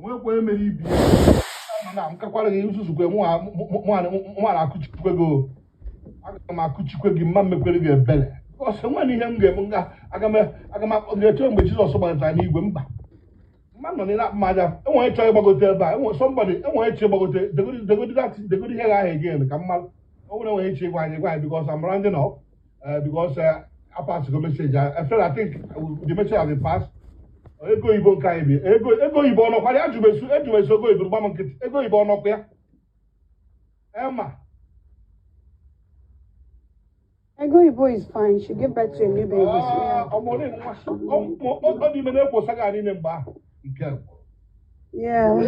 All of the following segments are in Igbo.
Onwekwa onye mere ibi ya na nkakwara gị nzuzukwe. Mụ na-akụchikwe gị o. Aga m akụchikwe gị mma mmekwere gị ebere, because enweghị ihe m ga-eme nga aga m aga m ga-eche mgbe Jizọs gbagotere n'igwe. Mba, mma nọ n'ile akpụ m aja. Enwere chọrọ ịgbagote ebe a, enwere somebody, enwere chọ ịgbagote. Degodi, degodi that, degodi ihe ahụ again ka mma. O nwere enwere ịchọ ịgwa anyị, gwa anyị, because I'm rounding up, because I pass go message. I think the message has been passed. Ego oyibo nke anyị bi ego oyibo ọnọkwara ya. Jụbesu ejubesu ego oyibo, gba m nkịtị. Ego oyibo ọnọkwa ya ema. Ego oyibo is fine. She gave birth to a new baby. So yeah. Ọmụ nwa ọ dị ime na-ekwosa gị niile mgbe ahụ nke Yeah.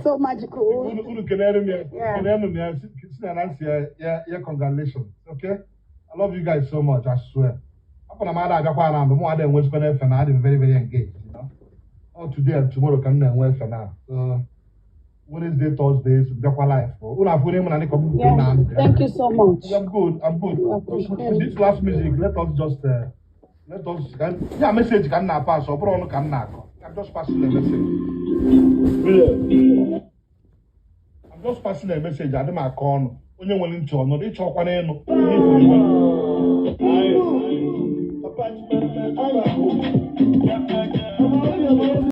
So magical. Unu kenere m ya. Yeah. Kenere m ya, si na Nancy ya congratulations. Okay, I love you guys so much, I swear. Afọ na m ada abịakwa na mụ ada enwezikwa n'efe na adị m very, very engaged. All today and tomorrow ka m na-enwe efe na. So Wednesday, Thursdays bịakwa live. Unu afụ onye mụ na ndị community na. Thank you so much. I'm good. I'm good. We appreciate With it. this last music, let us just let us yeah, message ka m na-pass. Ọ bụrụ ọnụ ka m na-akọ. I'm just passing a message. I'm just passing a message. Adị m akọ ọnụ. Onye nwere ntị ọnụ, ịchọkwa n'ịnụ. Ihe ifuru iwe.